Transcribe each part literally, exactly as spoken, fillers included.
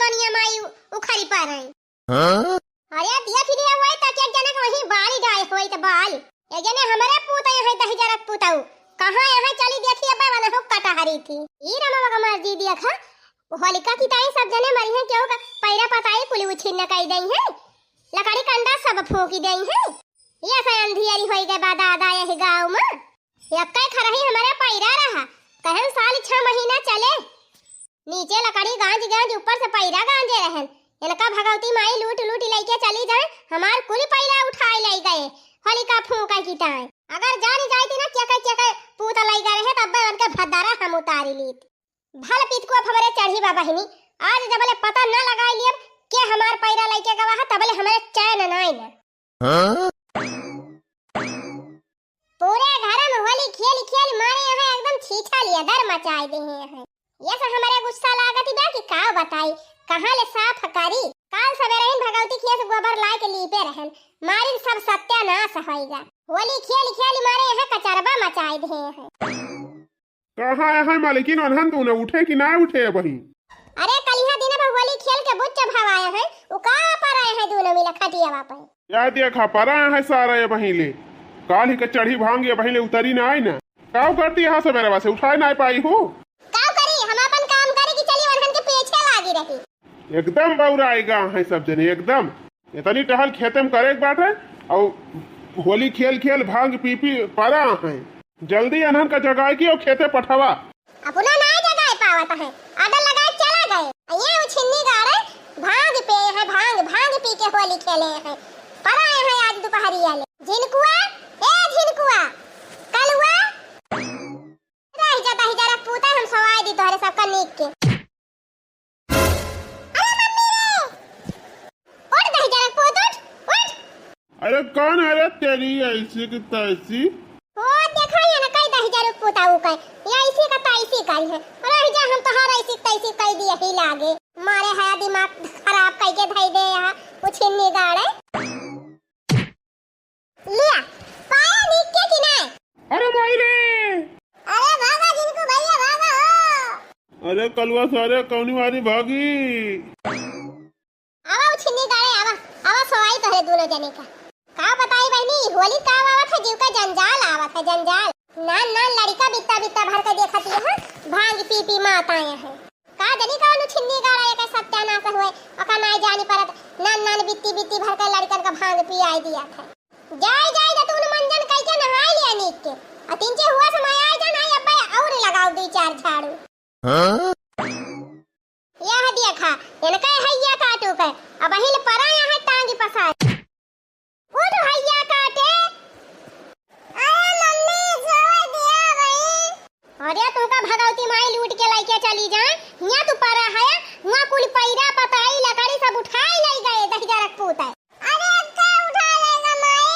दुनिया माई उ-, उखरी पर है। हाँ? अरे, देख लिया होई त के जनक वहीं बाली जाए होई त बाल। ए जने हमरे पूत यहाँ दहिजरक पूतऊ। कहाँ यहाँ चली देखी अब्बे वनहु कटहरी थी। ई रमवा का मर्जी देखा। होलिका की ताई सब जने मरी हैं, केहू का पैरा पताई कुली उछिन्न कई देई हैं। लकड़ी कंडा सब फूंकी देई हैं। ये से अंधियरी होई गए बा दादा यही गाँव में। एक्कै खरही हमरे पैरा रहा। कहन साल छह महीना चले। नीचे लकड़ी गांज गांज, ऊपर से पैरा गांजे रहन। इनका भगवती माई लूट लूट लइके चली जाए, हमार कुल पैरा उठाए लइ गए। होलिका फूंका की ताए। अगर जानी जाती ना केके केके पूत लइ गए रहे, तब उनके भद्दारा हम उतारी लीत। भल पीत को अब हमरे चढ़ी बा बहिनी, आज जबले पता ना लगाई लियब के हमार पैरा लइके गवा है, तबले हमरे चैन नाई ना। हाँ? पूरे घर में होली खेल खेल मारे यहाँ एकदम छीछा लिया दर मचाए दे हैं। ये से हमरे गुस्सा लागत बा कि का बताई, कहाँ ले साफ करी। काल सवेरे ही भगवती खिया से गोबर लाए के लीपे रहन, मारिन सब सत्यानाश होइगा। होली खेल खेल मारे यहाँ कचरबा मचाए दे हैं। कहाँ आया है मालकिन, ओन्हन दूनो उठे कि ना उठे अबही? अरे कलिहा दिन भर होली खेल के बुच्च भवाया है, उ का पर आया है दूनो मिला खटियावा पे। या देखा परा है सारा अबही ले, काल ही के चढ़ी भांग अबही ले उतरी ना आई ना। काव करती यहाँ सवेरवा से उठाए ना पाई हूँ। काव करी, हम अपन काम करे कि चली ओन्हन के पीछे लागी रही। एकदम बौराएगा है सब जने एकदम। इतनी टहल खेते में करे के बाटे, और होली खेल खेल भांग पी पी परा हैं। जल्दी अनहन का जगाए की और खेते पठवा। अपना ना जगाए पावत है, आडर लगाए चला गए। ये उछिन्नी गाड़े भांग पे है, भांग, भांग पी के होली खेले हैं, परा हैं आज दोपहरिया ले। झिनकुआ, ए झिनकुआ, कलुआ, रह जा दहिजरक पूता, हम सवाई दी तोहरे सबका नीक के। अरे मम्मी रे! उठ दहिजरक पूत, उठ, उठ। अरे कौन है रे तेरी ऐसी की तैसी? ओ देखा ये ना कई दहिजरक पूता उ कई, ये ऐसी का तैसी कई है। अरे जा हम तोहार ऐसी की तैसी कई दिए ही लागे। मारे हया दिमाग खराब कई के धई दे यहाँ, उछिन्नी गाड़े। लिया, पाया नीक के कि नाय? अरे माई रे! अरे भागा झिनकू भैया, भागा हो। अरे कलुआ सारे कौनी मारी भागी। आवा उछिन्नी गाड़े, आवा, आवा सोवाई तोहरे दूनो जने का। का बताई बहिनी, होली का आवत है, जीव का जंजाल आवत है, जंजाल। नान नान लड़िका बित्ता बित्ता भर के देखत यहाँ, भांग पी पी मात आए हैं। का जनी कौन उछिन्नी गाड़ा एकर सत्यानाश हुए, ओका नाय जानी परत, नान नान बित्ती बित्ती भर के लड़िकन का भांग पियाई दिया था। जाए जाए जतून मंजन कई के नहाई लिया नीक के, आ तिनचे हुआ समय आए जा नाई अब्बे और लगाओ दुई चार झाड़ू। हाँ? यह देखा, इनके हैया काटू के, अबहिल परा यहाँ टांगी पसार। उठ हैया काटे। अरे मम्मी, छोड़ दिया भाई। अरे तू का भगवती माई लूट के लइके चली जा, हियाँ तू परा है, हुआँ कुल पैरा पताई लकड़ी सब उठाई लइ गए, दहिजरक पूत है। अरे अब का उठा लेगा माई?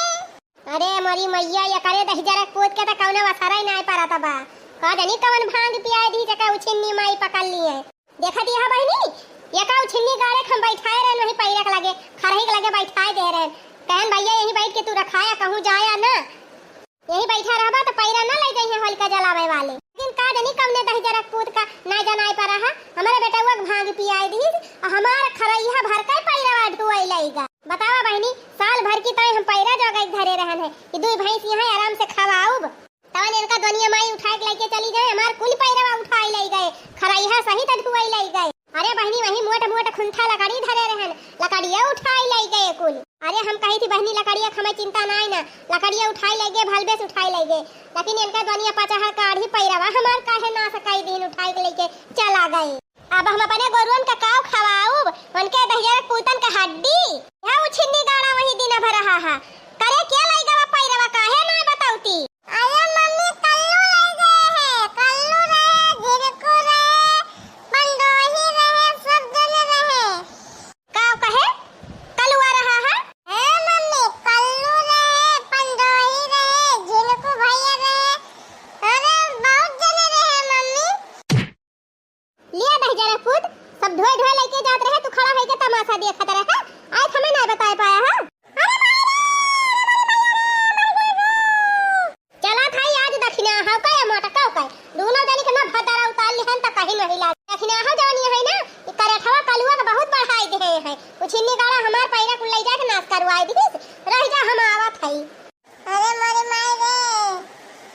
अरे मोरी मैया, ये करे दहिजरक पूत के त कौनो असरई नाय परत बा। का जनी कवन भांग पियाए दी जेका उछिन्नी माई पकड़ लिए। देखत यह बहिनी, ये का उछिन्नी गाड़े के हम बैठाए रहन, वहीं पैरा के लगे, खरही के लगे बैठाए दे रहन। कहन भैया यहीं बैठ के तू रखाया, कहूँ जाया ना। यहीं बैठा रहबा त पैरा ना ले जइहे होलिका जलावे वाले। लेकिन का जनी कवने दहिजरक पूत का ना जनाए पर रहा, हमारे बेटवा के भांग पियाए दीस, और हमार खरैया भर के पैरा ढुआई लइगा। बतावा बहिनी, साल भर की ताई हम पैरा जोगाई धरे रहन है कि दुई भैंस यहाँ आराम से खवाउब। तवन इनका दुनिया माई उठाए के लइके चली गए, हमार कुल पैरवा उठाए लइ गए, खरैया सहित ढुआई लइ गए। अरे बहिनी, वही मोट मोट खुंथा लकड़ी धरे रहन, लकड़िया उठाए लइ गए कुल। अरे हम कही थी बहिनी, लकड़िया खमे चिंता नाई ना, लकड़िया उठाए लइ गए, भलबे से उठाए लइ गए, लेकिन इनका दुनिया पचहर काढ़ी पैरवा हमार काहे नास कई दिन उठाए के लइके चला गए। अब हम अपने गोरुअन का काव खवाउब, उनके दहिजरक पूतन का हड्डी। यह उछिन्नी गाड़ा वही दिन भर रहा है। करे के लइ गवा पैरवा काहे ना बतौती? अरे मम्मी, कल्लू लइ गए हैं, कल्लू रहे, झिरकू रहे, पंडोही रहे, सब जने रहे। काव कहे? कलुआ रहा है? ए मम्मी, कल्लू रहे, पंडोही रहे, झिनकू भैया रहे, अरे बहुत जने रहे मम्मी। लिया दहिजरक पूत, सब ढोए ढोए लइके जात रहे, तू खड़ा होइके तमाशा देखत रहे, आज हमें ना बताए पाया है। चला था आज दखिना हो का या मोटका हो का, दोनों जनी के ना भतारा उतार लिहन त कहीं नहीं लाग। दखिना हो जवनी है ना, ई करेठवा कलुआ के बहुत उ छिन्नी गाड़ा हमार पैरा कुल लइ जाके नास करवाइ दिहिस। रहि जा, हम आवत हई। अरे मोरी माई रे,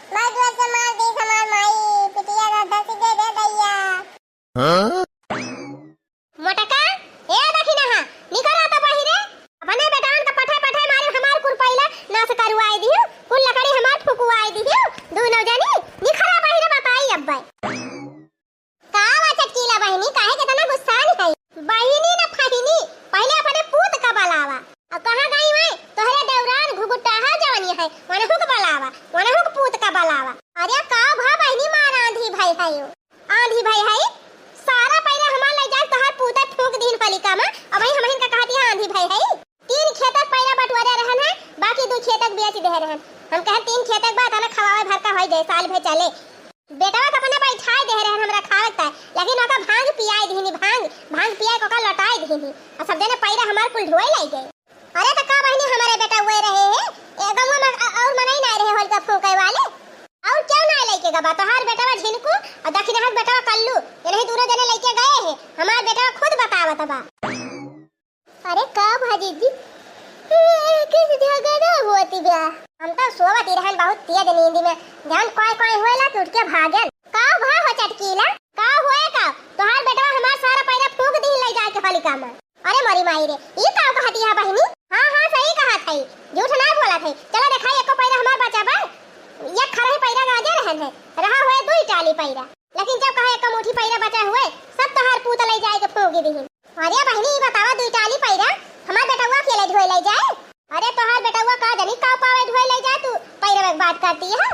बड़ जोर से मार दिहिस हमार माई, पिटिया दा धसी दे दे दैया। हाँ? मोटका, ए दखिनहा, निकरा त बहिरे। अपने बेटवन का पठे पठे मारे हमार कुल पैरा नास करवाइ दिहिउ, कुल लकड़ी हमार फुकवाइ दिहिउ। दुनो जनी, निकरा बहिरे बताई अब्बे। का बा चटकीला बहिनी, काहे के इतना गुस्सान है? बहिनी न फहिनी, पहिले अपने पूत का बलावा। अब कहाँ गई हुए? तोहरे देवरान घुघुटाहा जवनी है, वनहुक बलावा, वनहुक पूत का बलावा। अरे का भा बहिनी मार आंधी भई है यो। आंधी भई है, सारा पैरा हमार लइ जाके तोहार पूते फूंक दीन होलिका मा, अबहीं हमहिन का कहती है आंधी भई है। तीन खेतक पैरा बटोरे रहन है, बाकी दू खेतक बेच देहे रहन। हम कहे तीन खेतक बा, तना खवावे भर का होइ जाए, साल भर चले। बेटवा के अपने बैठाए देहे रहन हमरा खावे के ताई, लेकिन ओका भांग पियाए दिहिनी, भांग, भांग पियाए के ओका लौटाए दिहिनी। आ सब जने पैरा हमार कुल ढोए लइ गए। अरे त का बहिनी हमरे बेटवा रहे है, ए गंवा मा अ-, और मनई नाहीं रहे होलिका फूंके वाले? और क्यों नाहीं लइके गबा? तोहार बेटवा झिनकू और दखिनहा के बेटवा कल्लू, इन्हीं दुनो जने लइके गए है। हमार बेटवा खुद बतावत बा। अरे का भा जीजी, ए, किस झगड़ा होती बा? हम तो सोवत ही रहन बहुत तेज नींद में, जान कोई कोई होएला कि उठ के भागन। का भा हो चटकीला? का होए का? तोहार बेटवा हमार सारा पैरा फूंक दीन लइ जाके होलिका मा। अरे मोरी माई रे, ई का कहती है बहिनी? हाँ, हाँ, सही कहत है, झूठ ना बोलत है। चला देखाई, एको पैरा हमार बचा बा, एक खरही पैरा गाजे रहन है, रहा हुए दुई टाली पैरा। लेकिन जब कहा एक मुट्ठी पैरा बचा हुए, सब तोहार पूत लइ जाए के फूंक दीहिन। अरे बहिनी, ई बतावा, दुई टाली पैरा हमार बेटवा के ले ढोए लइ जाए? अरे तोहार बेटवा का जनी का पावे ढोए लइ जाए, तू पैरा में बात करती है।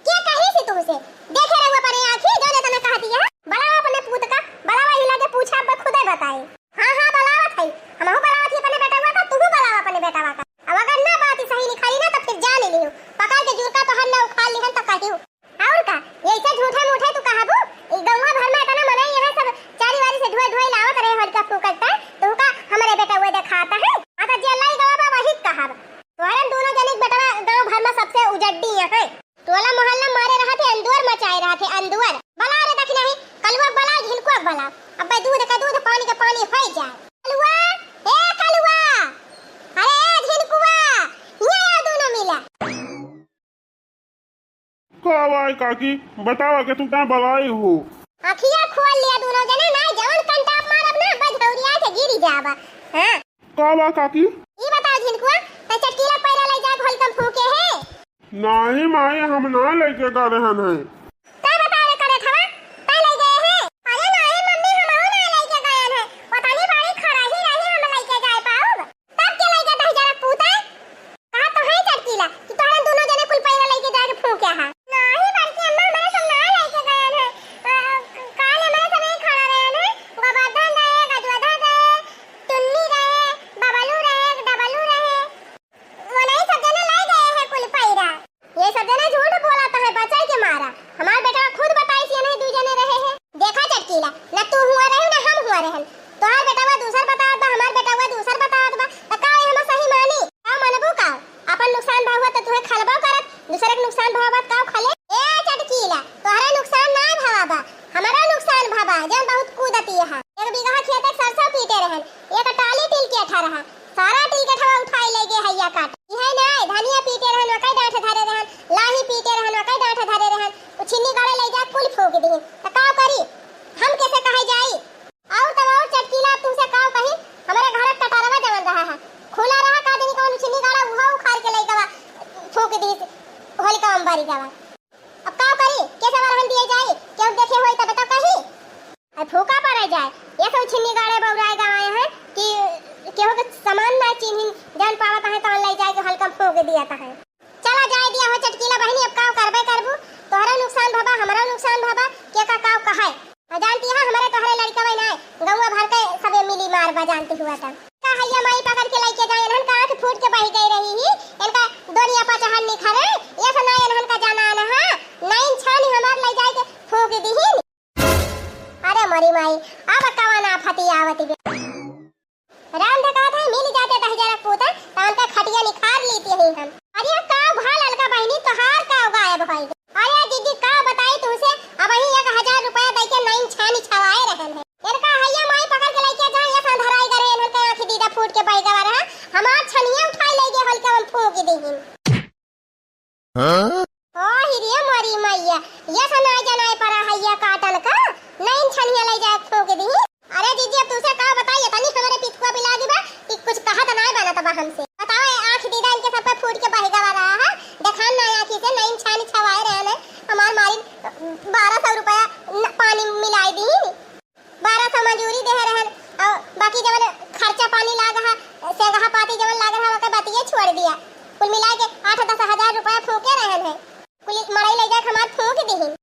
के कही सी तुमसे? देखे रहुआ अपने आँखी, जो जतना कहती है। बलावा अपने पूत का, बलावा इला के पूछा, अब खुदे बताए। हाँ, हाँ, बलावत है। हमहू बलावत ही अपने बेटवा का, तुहू बलावा अपने बेटवा का। अब अगर ना बात सही निकली ना, तो फिर जान लियो। पकड़ के जुरका तो हम ना उखाड़ लिहन तो कहियो। और का? यैसे झूठे मूठे तू कहबू? ई गौवा भर में इतना मनई यहाँ सब चारी वारी से ढोए ढोए लावत रहे होलिका फूंकत, तुहका हमरे बेटवा देखाता है? हाँ, तो जे लाई गवा बा वही कहब। तोहरन दोनों जने के बेटवा गाँव भर में सबसे उजड्डी है। टोला मोहल्ला मारे रहत है, अंदुअर मचाए रहत है, अंदुअर। बला रे दखिनही, कलुआ बला, झिनकुआ बला। अब्बे दूध का दूध, पानी का पानी होइ जाए। कलुआ, ए कलुआ, अरे ए झिनकुआ, हियाँ आओ दोनों मिला। का बाय काकी, बतावा के तू का बलाई हो? अखिया खोल लिया दोनों जने, ना जवन कंटाप मारब ना, अब्बे झौरिया के गिरी जाबा। हाँ। का बा काकी? ई बताओ झिनकुआ, तै चटकीला पैरा लइ जाके होलिका मा फूंके है? नाहीं माई, हम ना लइके गए रहन है। तै बताओ रे करे थवा, तै लइ गए है? अरे नाहीं मम्मी, हमहू ना लइके गए है। पता नहीं बड़ी खराही रही, हम लइके जाए पाउब। तब के लइके दही जरा पूता? कहा तो है चटकीला कि तोहरा दोनों जने कुल पैरा लइके जाके फूंके हा। नाहीं बड़की अम्मा, हमरे सब ना लइके गए है। अ, काल हमरे सब यहीं खड़ा रहे है। गोवर्धन रहे, गजवर्धन रहे, टुन्नी रहे, बबलू रहे, डबलू रहे। वो नहीं सब जने लइ गए है कुल पैरा। ये सब जने झूठ बोलत है बचाई के मारा। हमार बेटवा खुद बताई से नहीं दू जने रहे है। देखा चटकीला, न तू हुआ रहे न हम हुआ रहन। तोहार बेटवा दूसर बतावत बा, हमार बेटवा दूसर बतावत बा। त का ये हम सही मानी? का मनबू का? अपन नुकसान भवा त तुहे खलबो करत, दूसरे के नुकसान भवा त का खले? ए चटकीला, तोहरे नुकसान ना भवा बा, हमरो नुकसान भवा, जौन बहुत कूदती है। एक बीघा खेत एक सरसों पीटे रहन, एक टाली तिल के अठा रहा। सारा तिल के ठवा उठाई लइ गए हैया काट। इहे नाय, धनिया पीटे रहन, ओकै डाँठ धरे रहन, लाही पीटे रहन, ओकै डाँठ धरे रहन। उ छिन्नी गाड़े लइ जा, कुल फूंक दिहिन। त काव करी? हम कैसे कहे जाई? और तब और चटकीला, तुमसे काव कही? हमरे घर क कटरवा जवन रहा है, खुला रहा, का दिन कौन छिन्नी गाड़ा, उहो उखाड़ के लइ गवा, फूंक दिहिस होलिका अम्बारी गवा। अब का करी? कैसे वरहन दिए जाई? केहू देखे होई तब तो कही। अब फूका पड़े जाए, ये सब छिन्नी गाड़े बौराए गवाए हैं कि केहू के सामान ना चिन्हिन, जान पावत है तो लइ जाए के हल्का फूंक दिया है। चला जाए दिया हो चटकीला बहिनी, अब काव करबे करबू, तोहरा नुकसान भबा, हमरा नुकसान भबा, के का काव कहाए। आ जानती है, हमरे तोहरे लड़का में ना, गौवा भर के सबे मिली मार बा, जानती हुआ तब। का हैया माई पकड़ के लइके जाए, इन्हन का आँख फूट के बही गई रही ही, इनका दोनिया पचहन निखरे, ये से ना इन्हन का जाना न हा, नाइन छानी हमार लइ जाए के फूंक दिहिन। अरे मोरी माई, अब कवन आफती आवत बे। राम धकात है, मिल जाते दहिजरा पूता, त उनका खटिया निखार लीती ही हम। अरे का भा ललका बहिनी, तोहार का गायब होई गए? अरे दीदी, का बताई तुमसे, अबहीं एक हजार रुपया दइ के नाइन छानी छवाए रहन है। इनका हैया माई पकड़ के लइके जाए, ये संधराई करे, इनके आँखी दीदा फूट हमसे। बताओ, ये आँख दीदा इनके सब पे फूट के बह गवा रहा है। देखान ना आँखी से, नईन छानी छवाए रहे हैं, हमार मारी बारह सौ रुपया न-, पानी मिलाई दी। बारह सौ मजूरी दे रहन, और बाकी जवन खर्चा पानी लाग हा, सेंगहा पाती जवन लाग रहा, ओके बतिये छोड़ दिया। कुल मिला के आठ दस हजार रुपया फूके रहन है। कुल मड़ई ले जाके हमार फूक दिहिन।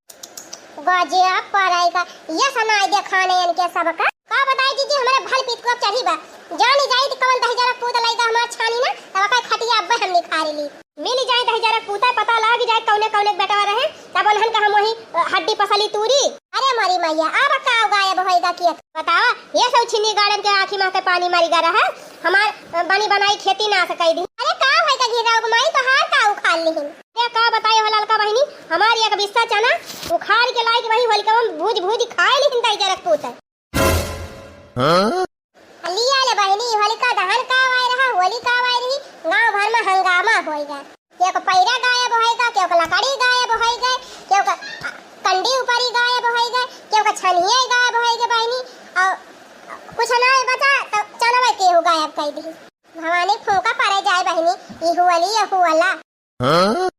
गजब पराई का, ये सनाई देखाने इनके सबका। का बताई जीजी, हमारे भल पीत को अब चढ़ी बा। जानी जाई त कवन दहिजरा पूत लइका हमार छानी ना, तब का खटिया अब्बे हम निखारी ली। मिल जाए दहिजरा पूता, पता लाग जाए कौने कौने बेटवा रहे, तब उन्हन का हम वही, अ, हड्डी पसली तूरी। अरे मोरी मैया, अब का गायब होएगा कि बतावा, ये सब छिन्नी गाड़न के आँखी माँ के पानी मारी गा रहा, हमार, अ, बनी बनाई खेती नास कई दी। अरे का होएगा घिराऊ माई, तोहार का उखाड़ लिहिन? अरे का बताई हो ललका बहिनी, हमार एक बिस्सा चना उखाड़ के लाई के वही होलिका में भूज भूज खाए लिहिन दहिजरा पूत। हाँ? लिया ले बहिनी, होलिका दहन का वाय रहा, होली का वाय रही, गाँव भर में हंगामा होइगा। केहू का पैरा गायब होइगा, केहू का लकड़ी गायब होइगा, केहू का कंडी ऊपरी गायब होइगा, केहू का छनिया गायब होइगा बहिनी, और कुछ ना बचा तो चनवे केहू गायब कई दी। भवानी फूंका परे जाए बहिनी, ई होली, ई होला। हाँ?